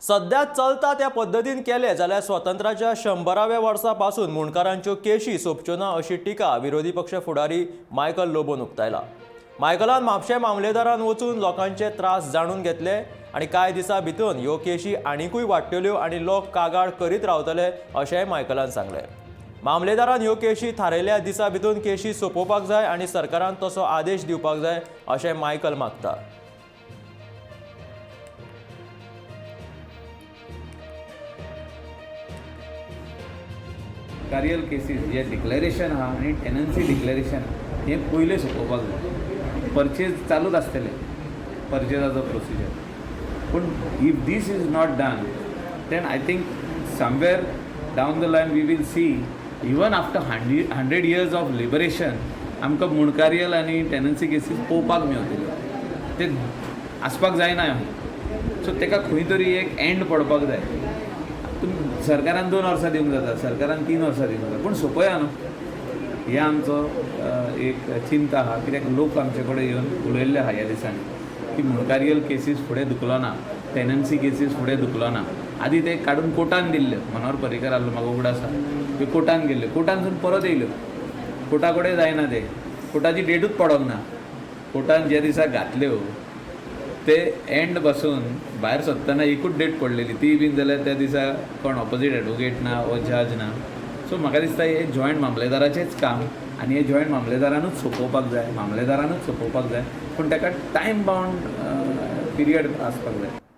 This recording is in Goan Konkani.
सध्या चलता त्या पद्दतीन केले जाल्यार स्वतंत्राच्या 100व्या वर्सा पासून मुंडकारांच्यो केशी सोंपच्यो ना अशी टिका विरोधी पक्ष फुडारी मायकल लोबोन उक्तायला. मायकलान म्हापशें मामलेदारान वचून लोकांचे त्रास जाणून घेतले आनी कांय दिसां भितर ह्यो केशी आनिकूय वाडटल्यो आनी लोक कागाळ करीत रावतले अशेंय मायकलान सांगलें. मामलेदारान ह्यो केशी थारायल्या दिसा भितर केशी सोंपोवपाक जाय आनी सरकारान तसो आदेश दिवपाक जाय अशें मायकल मागता. कार्यल केसीस जे डिक्लेरेशन आहा आनी टेनन्सी डिक्लेरेशन हें पयलें सोंपोवपाक जाय. परचेज चालूच आसतलें, परचेजाचो प्रोसिजर, पूण if this is not done, then I think somewhere down the line we will see, even after 100 years of liberation, आमकां मुणकारियल आनी टेनन्सी केसीस पळोवपाक मेवतल्यो. ते आसपाक जायना. सो ताका खंय तरी एक एंड पडपाक जाय. तुमी सरकारान 2 वर्सां दिवंक जाता, सरकारान 3 वर्सां दिवंक जाता, पूण सोंपया न्हू. हे आमचो एक चिंता आहा, कित्याक लोक आमचे कडेन येवन उलयल्ले आहा ह्या दिसांनी की मुणकारियल केसीस फुडें धुकलोना, टेनन्सी केसीस फुडें धुकलोना. आदी ते काडून कोर्टान दिल्ल्यो. मनोहर पर्रीकर आहलो, म्हाका उगडास आसा, त्यो कोर्टान गेल्ल्यो, कोर्टानसून परत येयल्यो. कोर्टा कडेन जायना ते, कोर्टाची डेटूच पडोंक ना. कोर्टान ज्या दिसा घातल्यो ते एंड बसून भायर सरतना एकूच डेट पडलेली, ती बीन जाल्यार त्या दिसा कोण ऑपोजीट एडवोकेट ना वो जज ना. सो म्हाका दिसता हे जॉयंट मामलेदाराचेंच काम आनी हे जॉयंट मामलेदारानूच सोंपोवपाक जाय, मामलेदारानूच सोंपोवपाक जाय, पूण ताका टायम बावंड पिरियड आसपाक जाय.